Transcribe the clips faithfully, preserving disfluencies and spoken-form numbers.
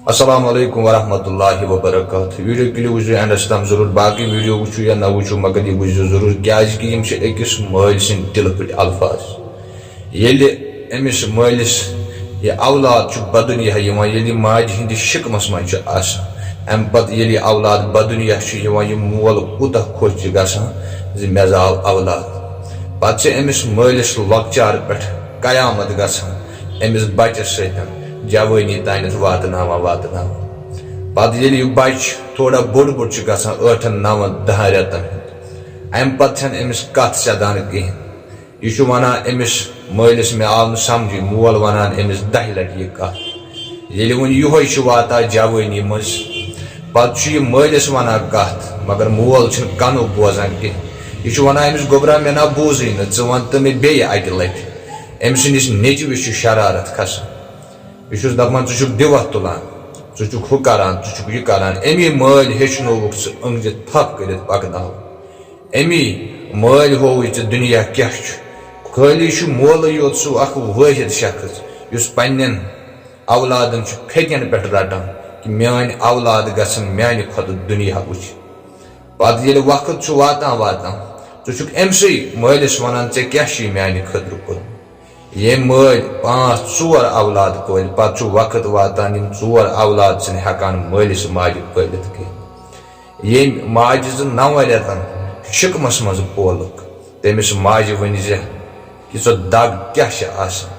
السلام علیکم ورحمۃ اللہ وبرکاتہ۔ ویڈیو کلپ وٕچھزیو اینڈس تام ضرور، باقی ویڈیو وٕچھِو یا نہ وٕچھِو، مگر یہِ وٕچھزیو ضرور، کیازِ کہِ یِم چھِ أکِس مٲلۍ سٕنٛدۍ دِلہٕ پٲٹھۍ الفاظ۔ ییٚلہِ أمِس مٲلِس یہِ اولاد چھُ بدُنیا یِوان، ییٚلہِ یہِ ماجہِ ہٕنٛدِس شِکمَس منٛز چھُ آسان، اَمہِ پَتہٕ ییٚلہِ یہِ اولاد بدُنیا چھُ یِوان، یہِ مول کوٗتاہ خۄش چھُ گژھان زِ مےٚ زاو اولاد۔ پَتہٕ چھِ أمِس مٲلِس لۄکچار پٮ۪ٹھ قیامت گژھان أمِس بَچَس سۭتۍ، جوٲنی تانٮ۪تھ واتناوان واتناوان۔ پَتہٕ ییٚلہِ یہِ بَچہٕ تھوڑا بوٚڑ بوٚڑ چھُ گژھان، ٲٹھَن، نَوَن، دَہَن رٮ۪تَن ہُنٛد، اَمہِ پَتہٕ چھَنہٕ أمِس کَتھ سیٚدان کِہیٖنۍ۔ یہِ چھُ وَنان أمِس مٲلِس، "مےٚ آو نہٕ سَمجھٕے"، مول وَنان أمِس دَہہِ لَٹہِ یہِ کَتھ۔ ییٚلہِ وۄنۍ یِہوٚے چھُ واتان جوٲنی منٛز، پَتہٕ چھُ یہِ مٲلِس وَنان کَتھ، مگر مول چھُنہٕ کَنو بوزان کینٛہہ۔ یہِ چھُ وَنان أمِس، "گوٚبرا، مےٚ نا بوٗزٕے نہٕ، ژٕ وَن تہٕ مےٚ بیٚیہِ اَکہِ لَٹہِ"۔ أمۍ سٕنٛدِس نیٚچوِس چھُ شرارت کھسان۔ یہِ چھُس دَپان، "ژٕ چھُکھ دِوَتھ تُلان، ژٕ چھُکھ ہُہ کَران، ژٕ چھُکھ یہِ کَران"۔ أمی مٲلۍ ہیٚچھنووُکھ ژٕ أنٛگجہِ تھَپھ کٔرِتھ پَکناوُن۔ أمی مٲلۍ ہووُے ژےٚ دُنیا کیٛاہ چھُ۔ خٲلی چھُ مولٕے یوت سُہ اَکھ وٲحد شخص، یُس پنٛنٮ۪ن اولادَن چھُ پھیٚکٮ۪ن پٮ۪ٹھ رَٹان کہِ میٛٲنۍ اولاد گژھن میٛانہِ کھۄتہٕ دُنیا وٕچھِنۍ۔ پَتہٕ ییٚلہِ وقت چھُ واتان واتان، ژٕ چھُکھ أمۍ سٕے مٲلِس وَنان، "ژےٚ کیٛاہ چھُے میٛانہِ خٲطرٕ کوٚرمُت؟" ییٚمۍ مٲلۍ پانٛژھ ژور اولاد کٔلۍ، پَتہٕ چھُ وقت واتان یِم ژور اولاد چھِنہٕ ہٮ۪کان مٲلِس ماجہِ پٲلِتھ کینٛہہ۔ ییٚمۍ ماجہِ زٕ نَوَن رٮ۪تَن شِکمَس منٛز پولُکھ، تٔمِس ماجہِ ؤنۍ زِ کہِ ژٕ دَگ کیٛاہ چھِ آسان؟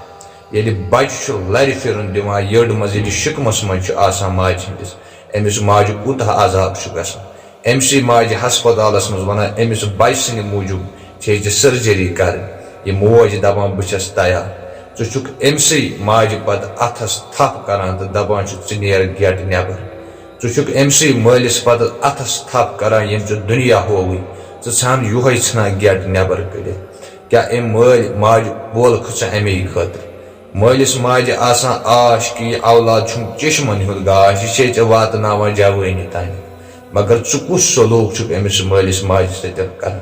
ییٚلہِ بَچہٕ چھُ لَرِ پھِرُن دِوان یٔڈ منٛز، ییٚلہِ شِکمَس منٛز چھُ آسان ماجہِ ہِنٛدِس، أمِس ماجہِ کوٗتاہ عذاب چھُ گژھان؟ أمۍ سٕے ماجہِ ہسپتالَس منٛز وَنان، أمِس بَچہٕ سٕنٛدِ موٗجوٗب چھے ژےٚ سٔرجٔری کَرٕنۍ۔ یہِ موج دَپان، "بہٕ چھَس تیار۔" ژٕ چھُکھ أمۍ سٕے ماجہِ پَتہٕ اَتھَس تھَپھ کَران تہٕ دَپان چھُکھ، "ژٕ نیر گیٹہٕ نٮ۪بر۔" ژٕ چھُکھ أمۍ سٕے مٲلِس پَتہٕ اَتھَس تھَپھ کَران، ییٚمۍ ژےٚ دُنیا ہووُے، ژٕ ژھان یِہوٚے ژھٕنان گیٹہٕ نٮ۪بر کٔڑِتھ۔ کیٛاہ أمۍ مٲلۍ ماجہِ پولکھٕ ژٕ اَمے خٲطرٕ؟ مٲلِس ماجہِ آسان آش کہِ یہِ اولاد چھُم چشمن ہُنٛد گاش، یہِ چھے ژےٚ واتناوان جوٲنی تانۍ۔ مگر ژٕ کُس سلوک چھُکھ أمِس مٲلِس ماجہِ سۭتۍ کران؟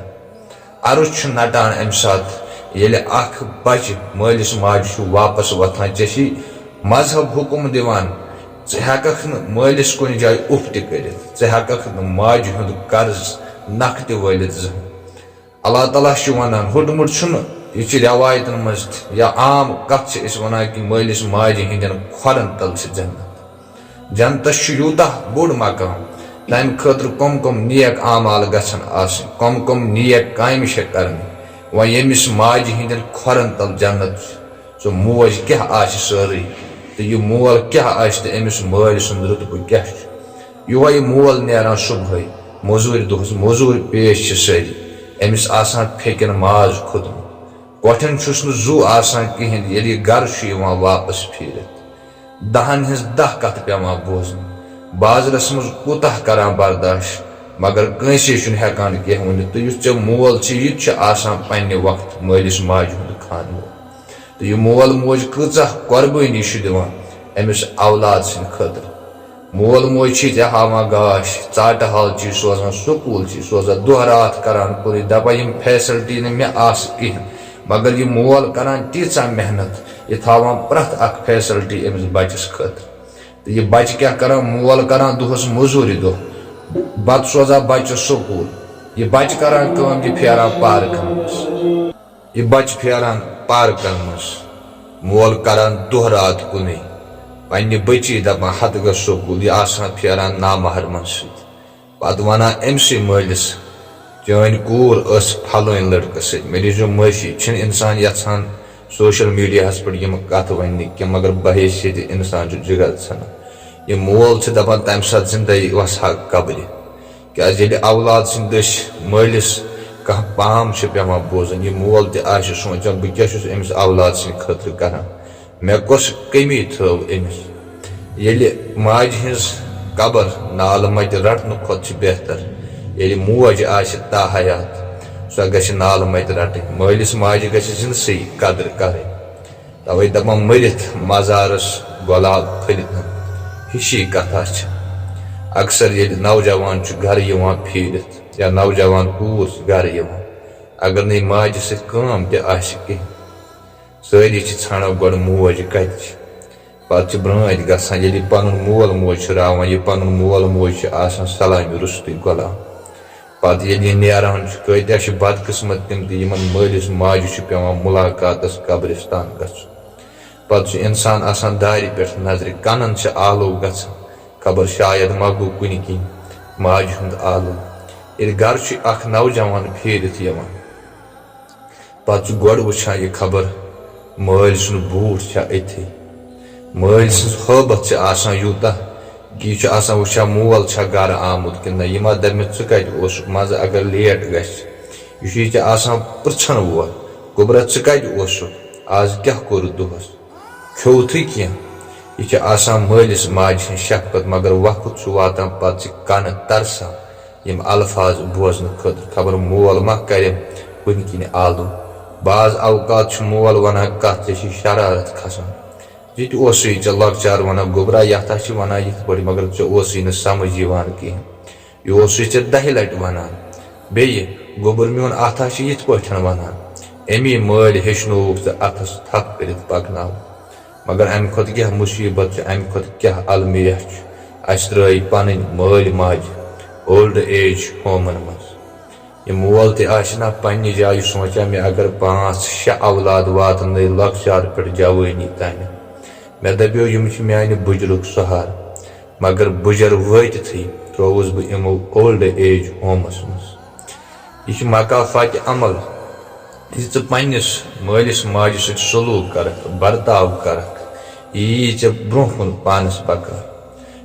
عرض چھُ نٹان اَمہِ ساتہٕ، ییٚلہِ اکھ بچہِ مٲلِس ماجہِ چھُ واپس وۄتھان، ژےٚ چھُے مذہب حُکم دِوان، ژٕ ہٮ۪ککھ نہٕ مٲلِس کُنہِ جایہِ اُف تہِ کٔرِتھ، ژٕ ہٮ۪ککھ نہٕ ماجہِ ہُنٛد قرض نکھٕ تہِ وٲلِتھ زٕہٕنۍ۔ اللہ تعالیٰ چھُ وَنان، ہوٚٹمُت چھُنہٕ، یہِ چھُ رٮ۪وایتَن منٛز تہِ، یا عام کَتھ چھِ أسۍ وَنان کہِ مٲلِس ماجہِ ہِنٛدٮ۪ن کھۄرَن تَل چھِ جنت۔ جنتَس چھُ یوٗتاہ بوٚڑ مقام، تَمہِ خٲطرٕ کَم کَم نیک اعمال گژھن آسٕنۍ، کَم کَم نیک کامہِ چھےٚ کَرٕنۍ۔ وۄنۍ ییٚمِس ماجہِ ہِنٛدٮ۪ن کھۄرَن تَل جنت چھُ، سُہ موج کیٛاہ آسہِ سٲرٕے، تہٕ یہِ مول کیٛاہ آسہِ، تہٕ أمِس مٲلۍ سُنٛد رُتبہٕ کیٛاہ چھُ؟ یِہوٚے مول نیران صُبحٲے، موٚزوٗرۍ دۄہَس موٚزوٗرۍ پیش چھِ سٲری، أمِس آسان پھیٚکٮ۪ن ماز کھوٚتمُت۔ کۄٹھٮ۪ن چھُس نہٕ زُو آسان کِہیٖنۍ، ییٚلہِ یہِ گَرٕ چھُ یِوان واپَس پھیٖرِتھ۔ دَہَن ہِنٛز دَہ کَتھٕ پٮ۪وان بوزنہِ۔ بازرَس منٛز کوٗتاہ کَران برداش، مگر کٲنٛسے چھُنہٕ ہٮ۪کان کینٛہہ ؤنِتھ۔ تہٕ یُس ژےٚ مول چھُ، یہِ تہِ چھُ آسان پنٛنہِ وقتہٕ مٲلِس ماجہِ ہُنٛد خانہٕ وول۔ تہٕ یہِ مول موج کۭژاہ قۄربٲنی چھُ دِوان أمِس اولاد سٕنٛدِ خٲطرٕ۔ مول موج چھِ ژےٚ ہاوان گاش، ژاٹہٕ حال چھِ سوزان، سکوٗل چھِ سوزان، دۄہ راتھ کران کُنُے، دپان، "یِم فیسلٹی نہٕ مےٚ آسہٕ کِہینۍ"، مگر یہِ مول کران تیٖژاہ محنت، یہِ تھاوان پرٛٮ۪تھ اکھ فیسلٹی أمِس بچس خٲطرٕ۔ تہٕ یہِ بچہٕ کیٛاہ کران؟ مول کران دۄہس موٚزوٗرِ دۄہ، بتہٕ سوزان بچس سکوٗل، یہِ بچہٕ کران کٲم، یہِ پھیران پارکن منٛز۔ یہِ بچہٕ پھیران پارکن منٛز، مول کران دۄہ راتھ کُنُے۔ پننہِ بچی دپان، "ہتہٕ گژھ سکوٗل"، یہِ آسان پھیران نامحرمن سۭتۍ۔ پتہٕ ونان أمۍ سٕے مٲلِس، "چٲنۍ کوٗر ٲس پھلٲنۍ لڑکس سۭتۍ، مےٚ دیٖزیو معٲفی"۔ چھِنہٕ انسان یژھان سوشل میڈیاہس پٮ۪ٹھ یِم کتھٕ وننہِ کینٛہہ، مگر بحیثیت انسان چھُ جگر ژھنان۔ یہِ مول چھُ دپان، تمہِ ساتہٕ زندے وسہٕ ہا قبرِ۔ کیازِ ییٚلہِ اولاد سٕنٛدۍ دٔسۍ مٲلِس کانٛہہ پام چھِ پٮ۪وان بوزُن، یہِ مول تہِ آسہِ سونٛچان، "بہٕ کیٛاہ چھُس أمِس اولاد سٕنٛدِ خٲطرٕ کران؟ مےٚ کۄس کٔمی تھٲو أمِس؟" ییٚلہِ ماجہِ ہٕنٛز قبر نالہٕ مَتہِ رَٹنہٕ کھۄتہٕ چھِ بہتر، ییٚلہِ موج آسہِ تاحیات، سۄ گژھِ نالہٕ مَتہِ رَٹٕنۍ، مٲلِس ماجہِ گژھِ زِنٛدسٕے قدٕر کَرٕنۍ۔ توے دپان، مٔرِتھ مزارس گۄلاب پھٔلۍ نہٕ، ہِشی کتھا چھِ۔ اکثر ییٚلہِ نوجوان چھُ گرٕ یِوان پھیٖرِتھ یا نوجوان کوٗر چھِ گرٕ یِوان، اگر نہٕ ماجہِ سۭتۍ کٲم تہِ آسہِ کینٛہہ، سٲری چھِ ژھانڈان گۄڈٕ موج کتہِ چھِ۔ پتہٕ چھِ برٛٲنٛٹھ گژھان، ییٚلہِ یہِ پنُن مول موج چھُ راوان، یہِ پنُن مول موج چھُ آسان سلامہِ روٚستُے غلام۔ پتہٕ ییٚلہِ یہِ نیران چھُ، کۭتیاہ چھِ بدقٕسمت تِم تہِ، یِمن مٲلِس ماجہِ چھُ پٮ۪وان مُلاقاتس قبرِستان گژھُن۔ پتہٕ چھُ اِنسان آسان دارِ پٮ۪ٹھ نظرِ، کنن چھِ آلو گژھان، خبر شاید ما گوٚو کُنہِ کِنۍ ماجہِ ہُنٛد آلو۔ ییٚلہِ گرٕ چھُ اکھ نوجوان پھیٖرِتھ یِوان، پتہٕ چھُ گۄڈٕ وٕچھان یہِ خبر مٲلۍ سُنٛد بوٗٹھ چھا أتھی۔ مٲلۍ سٕنٛز ہٲبتھ چھِ آسان یوٗتاہ کہِ یہِ چھُ آسان وٕچھان مول چھا گرٕ آمُت کِنہٕ نہ، یہِ ما دپہِ مےٚ ژٕ کتہِ اوسُکھ، منٛزٕ اگر لیٹ گژھِ۔ یہِ چھُ یہِ تہِ آسان پرژھن وول، گوٚبرا ژٕ کتہِ اوسُکھ، آز کیٛاہ کوٚرُتھ دۄہس؟ کھیوٚوتھٕے کینٛہہ۔ یہِ چھِ آسان مٲلِس ماجہِ ہٕنٛز شفقت، مگر وقت چھُ واتان، پتہٕ چھِ کنہٕ ترسان یِم الفاظ بوزنہٕ خٲطرٕ۔ خبر مول ما کرِ کُنہِ کِنۍ آلو۔ بعض اوقات چھُ مول ونان کتھ، ژےٚ چھِ شرارت کھسان۔ یہِ تہِ اوسُے ژےٚ لۄکچار ونان، گوٚبرا یتھ ہا چھِ ونان یِتھ پٲٹھۍ، مگر ژےٚ اوسُے نہٕ سمجھ یِوان کینٛہہ۔ یہِ اوسُے ژےٚ دَہہِ لَٹہِ وَنان۔ بیٚیہِ، گوٚبُر میون، اَتھ ہا چھِ یِتھ پٲٹھۍ وَنان۔ اَمی مٲلۍ ہیٚچھنووُکھ ژٕ اَتھَس تھَپھ کٔرِتھ پَکناوُن۔ مگر اَمہِ کھۄتہٕ کیٛاہ مُصیٖبت چھِ، اَمہِ کھۄتہٕ کیٛاہ اَلمیہ چھُ؟ اَسہِ ترٛٲے پَنٕنۍ مٲلۍ ماجہِ اولڈ ایج ہومَن منٛز۔ یہِ مول تہِ آسہِ نا پننہِ جایہِ سونٛچان، مےٚ اگر پانٛژھ شےٚ اولاد واتنٲے لۄکچار پٮ۪ٹھ جوٲنی تانٮ۪تھ۔ مےٚ دپیو، یِم چھِ میانہِ بُجرُک سہارٕ، مگر بُجر وٲتِتھٕے ترٛووُس بہٕ یِمو اولڈ ایج ہومس منٛز۔ یہِ چھِ مکافاتِ عمل، یہِ ژٕ پننِس مٲلِس ماجہِ سۭتۍ سلوک کرکھ، برتاو کرکھ، یہِ یی ژےٚ برونٛہہ کُن پانس پکان۔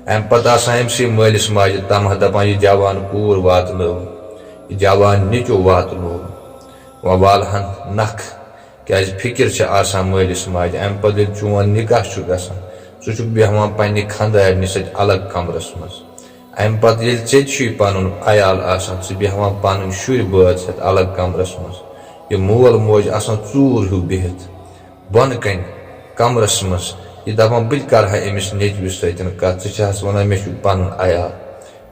امہِ پتہٕ آسان أمۍ سٕے مٲلِس ماجہِ طمع دپان، یہِ جوان کوٗر واتنٲو، یہِ جوان نیٚچو واتنوو، وۄنۍ والہن نکھ، کیازِ فکر چھِ آسان مٲلِس ماجہِ۔ امہِ پتہٕ ییٚلہِ چون نکاح چھُ گژھان، ژٕ چھُکھ بیٚہوان پننہِ خانٛدارنہِ سۭتۍ الگ کمرس منٛز۔ امہِ پتہٕ ییٚلہِ ژےٚ تہِ چھُے پنُن عیال آسان، ژٕ بیٚہوان پنٕنۍ شُرۍ بٲژ ہٮ۪تھ الگ کمرس منٛز۔ یہِ مول موج آسان ژوٗر ہیوٗ بِہِتھ بۄنہٕ کنہِ کمرس منٛز، یہِ دپان، بہٕ تہِ کرٕ ہا أمِس نیٚچوِس سۭتۍ کتھ، ژٕ چھہس ونان مےٚ چھُ پنُن عیال،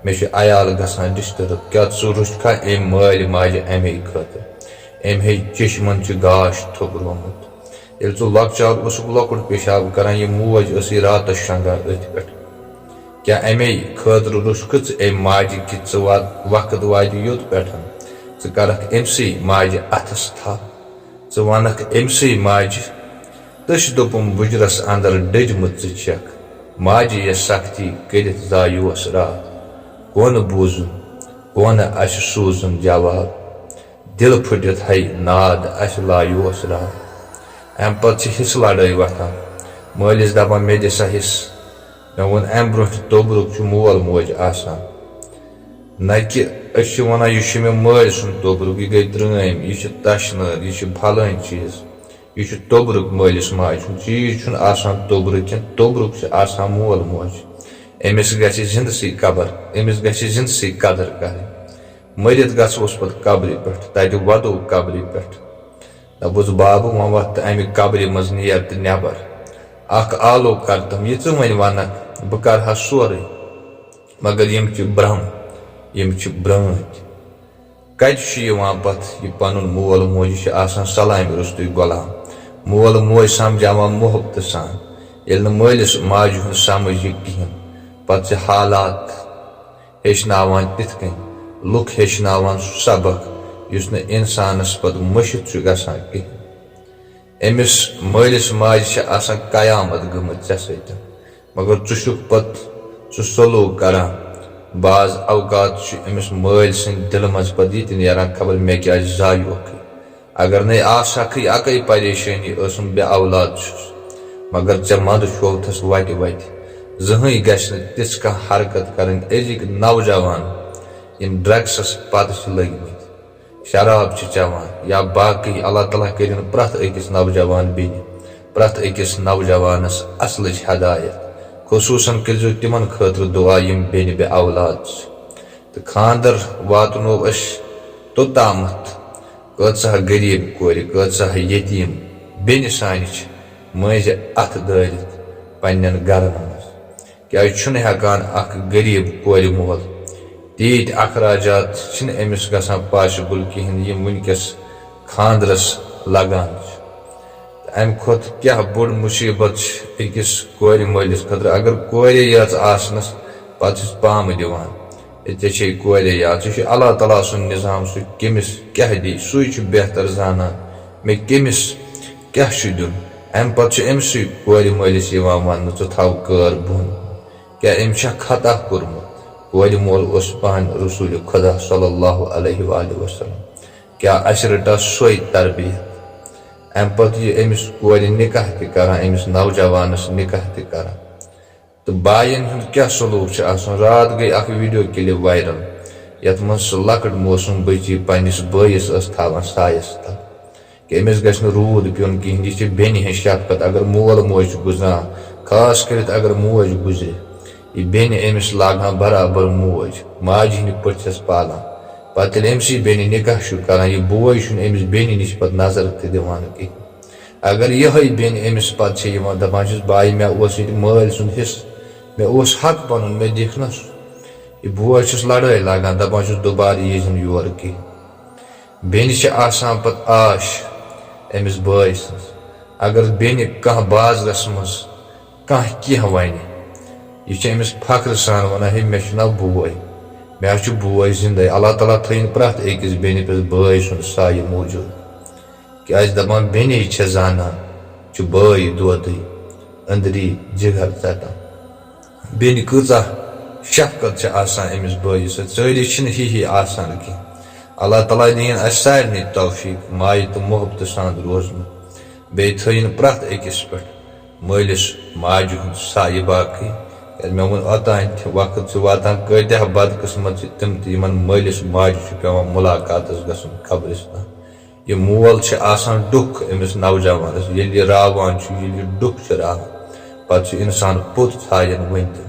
مےٚ چھُ عیال گژھان ڈسٹرب، کیٛاہ ژٕ روٚچھکھا أمۍ مٲلۍ ماجہِ امے خٲطرٕ؟ أمۍ ہے چشمن چھُ گاش تھوٚکرومُت۔ ییٚلہِ ژٕ لۄکچار اوسُکھ لۄکُٹ پیشاب کران، یہِ موج ٲسٕے راتس شۄنٛگان أتھۍ پٮ۪ٹھ۔ کیٛاہ امے خٲطرٕ روٚچھکھٕ ژٕ أمۍ ماجہِ کہِ ژٕ وات، وقت واتہِ یوٚت پٮ۪ٹھ ژٕ کرکھ أمۍ سٕے ماجہِ اتھس تھپھ؟ ژٕ ونکھ أمۍ سٕے ماجہِ، تٔچھ دوٚپُم بُجرس اندر ڈٔجمٕژ ژٕ چھکھ، ماجہِ یہِ سختی کٔرِتھ زایوس راتھ۔ کون بوٗزُن، کون اسہِ سوٗزُن جواب، دِل پھُٹِتھ ہے ناد اسہِ لایوس راتھ۔ امہِ پتہٕ چھِ حصہٕ لڑٲے وۄتھان، مٲلِس دپان، مےٚ دِ سا حصہٕ۔ مےٚ ووٚن، امہِ برونٛہہ تہِ توٚبرُک چھُ مول موج آسان۔ نہ کہِ أسۍ چھِ وَنان، یہِ چھُ مےٚ مٲلۍ سُنٛد توٚبرُک، یہِ گٔے ترٛٲمۍ، یہِ چھِ تَشنٲر، یہِ چھِ پھلٲنۍ چیٖز، یہِ چھُ توٚبرُک مٲلِس ماجہِ ہُنٛد۔ چیٖز چھُنہٕ آسان توٚبرُک کینٛہہ، توٚبرُک چھُ آسان مول موج۔ أمِس گژھِ زِندٕ سٕے قبر، أمِس گژھِ زِندٕ سٕے قدر کَرٕنۍ۔ مٔرِتھ گژھوس پَتہٕ قبرِ پٮ۪ٹھ، تَتہِ وَدو قبرِ پٮ۪ٹھ۔ دَپُس، بابہٕ، وۄنۍ وَتھ تہٕ اَمہِ قبرِ منٛز نیر تہٕ نٮ۪بر۔ اَکھ آلو کَرتَم، یہِ ژٕ وۄنۍ وَنَکھ، بہٕ کَرٕ ہا سورُے۔ مگر یِم چھِ برٛہم، یِم چھِ برٛٲنٛتۍ۔ کتہِ چھُ یِوان پتہٕ یہِ پنُن مول موج؟ یہِ چھُ آسان سلامہِ روٚستُے غلام۔ مول موج سمجھاوان محبتہٕ سان، ییٚلہِ نہٕ مٲلِس ماجہِ ہُنٛد سمجھ یہِ کِہیٖنۍ، پتہٕ چھِ حالات ہیٚچھناوان تِتھ کٔنۍ، لُکھ ہیٚچھناوان سُہ سبق یُس نہٕ انسانس پتہٕ مٔشِتھ چھُ گژھان کِہیٖنۍ۔ أمِس مٲلِس ماجہِ چھِ آسان قیامت گٔمٕژ ژےٚ سۭتۍ، مگر ژٕ چھُکھ پتہٕ سُہ سلوک کران۔ بعض اوقات چھُ أمِس مٲلۍ سٕنٛدِ دِلہٕ منٛز پتہٕ یہِ تہِ نیران، خبر مےٚ کیٛازِ زایوکھٕے۔ اگر نے آسہکھٕے، اکٕے پریشٲنی ٲسٕم، بے اولاد چھُس، مگر ژےٚ منٛدٕ چھوتھس وتہِ وتہِ۔ زٕہٕنۍ گژھِ نہٕ تِژھ کانٛہہ حرکت کرٕنۍ۔ أزِکۍ نوجوان یِم ڈرگسس پتہٕ چھِ لٔگۍ مٕتۍ، شراب چھِ چٮ۪وان یا باقٕے، اللہ تعالیٰ کٔرِن پرٛٮ۪تھ أکِس نوجوان بیٚنہِ، پرٛٮ۪تھ أکِس نوجوانَس اَصلٕچ ہدایت۔ خصوٗصاً کٔرۍزیو تِمَن خٲطرٕ دُعا یِم بیٚنہِ بے اولاد چھِ۔ تہٕ خانٛدر واتنوو اَسہِ توٚتامَتھ، کۭژاہ غریٖب کورِ، کۭژاہ یتیٖم بیٚنہِ سانہِ چھِ مٔنٛزۍ اَتھٕ دٲرِتھ پنٛنٮ۪ن گَرَن منٛز۔ کیٛازِ چھُنہٕ ہٮ۪کان اکھ غریٖب کورِ مول تیٖتۍ اخراجات چھِنہٕ أمِس گژھان possible کِہیٖنۍ، یِم وٕنکیٚس خانٛدرس لگان چھِ۔ تہٕ امہِ کھۄتہٕ کیٛاہ بوٚڑ مُصیبت چھِ أکِس کورِ مٲلِس خٲطرٕ؟ اگر کورے یٲژ آسنس، پتہٕ چھِس پامہٕ دِوان، ہے، ژےٚ چھے کورے یٲژ۔ یہِ چھُ اللہ تعالیٰ سُنٛد نظام، سُہ کٔمِس کیٛاہ دی، سُے چھُ بہتر زانان مےٚ کٔمِس کیٛاہ چھُ دیُن۔ امہِ پتہٕ چھُ أمۍ سٕے کورِ مٲلِس یِوان وننہٕ، ژٕ تھاو کٲر بۄن۔ کیٛاہ أمۍ چھا خطا کوٚرمُت؟ کورِ مول اوس پانہٕ رسول خدا صلی اللہ علیہ وآلہ وسلم۔ کیٛاہ اَسہِ رٔٹا سۄے تربیت؟ اَمہِ پتہٕ یہِ أمِس کورِ نکاح تہِ کران، أمِس نوجوانس نکاح تہِ کران۔ تہٕ باین ہُنٛد کیٛاہ سلوک چھُ آسان؟ راتھ گٔے اکھ ویڈیو کلپ وائرل، یتھ منٛز سُہ لۄکٕٹ معصوم بچی پننِس بٲیِس ٲس تھاوان سایس تل۔ کہِ أمِس گژھِ نہٕ روٗد پیوٚن کِہیٖنۍ۔ یہِ چھِ بیٚنہِ ہٕنٛز شفقت۔ اگر مول موج چھُ گُزران، خاص کٔرِتھ اگر موج گُزرِ، یہِ بیٚنہِ أمِس لاگان برابر موج، ماجہِ ہٕنٛدِ پٲٹھۍ چھَس پالان۔ پتہٕ ییٚلہِ أمۍ سٕے بیٚنہِ نکاح چھُ کران، یہِ بوے چھُنہٕ أمِس بیٚنہِ نِش پتہٕ نظر تہِ دِوان کِہیٖنۍ۔ اگر یِہوٚے بیٚنہِ أمِس پتہٕ چھِ یِوان، دپان چھِس، "بایہِ، مےٚ اوس ییٚتہِ مٲلۍ سُنٛد حصہٕ، مےٚ اوس حق پنُن، مےٚ دِکھ نہ سُہ۔" یہِ بوے چھُس لڑٲے لاگان، دپان چھُس، "دُبارٕ یی زِ نہٕ یورٕ کِہیٖنۍ۔" بیٚنہِ چھِ آسان پتہٕ آش أمِس بٲے سٕنٛز۔ اگر بیٚنہِ کانٛہہ بازرس منٛز کانٛہہ کینٛہہ ونہِ، یہِ چھِ أمِس فخرٕ سان ونان، "ہے، مےٚ چھُ ناو بوے، مےٚ حظ چھُ بوے زندے۔" اللہ تعالیٰ تھٲیِن پرٛٮ۪تھ أکِس بیٚنہِ پٮ۪ٹھ بٲے سُنٛد سایہِ موٗجوٗد۔ کیٛازِ دپان، بیٚنے چھےٚ زانان، چھُ بٲے دودٕے أنٛدری جگر ژٹان۔ بیٚنہِ کۭژاہ شفقت چھِ آسان أمِس بٲیِس سۭتۍ، سٲری چھِنہٕ ہی ہی آسان کینٛہہ۔ اللہ تعالیٰ دِیِن اَسہِ سارنٕے توفیٖق مایہِ تہٕ محبتہٕ سان روزنُک۔ بیٚیہِ تھٲیِن پرٛٮ۪تھ أکِس پٮ۪ٹھ مٲلِس ماجہِ ہُنٛد سایہِ باقٕے۔ کیٛازِ مےٚ ووٚن، اوٚتام تہِ وقت چھُ واتان، کۭتیٛاہ بدقٕسمت چھِ تِم تہِ، یِمن مٲلِس ماجہِ چھُ پٮ۪وان مُلاقاتس گژھُن قبرِستان۔ یہِ مول چھُ آسان ڈُکھ أمِس نوجوانس، ییٚلہِ یہِ راوان چھُ، ییٚلہِ یہِ ڈُکھ چھُ راوان، پتہٕ چھُ انسان پوٚت ژھایان ؤنِتھ۔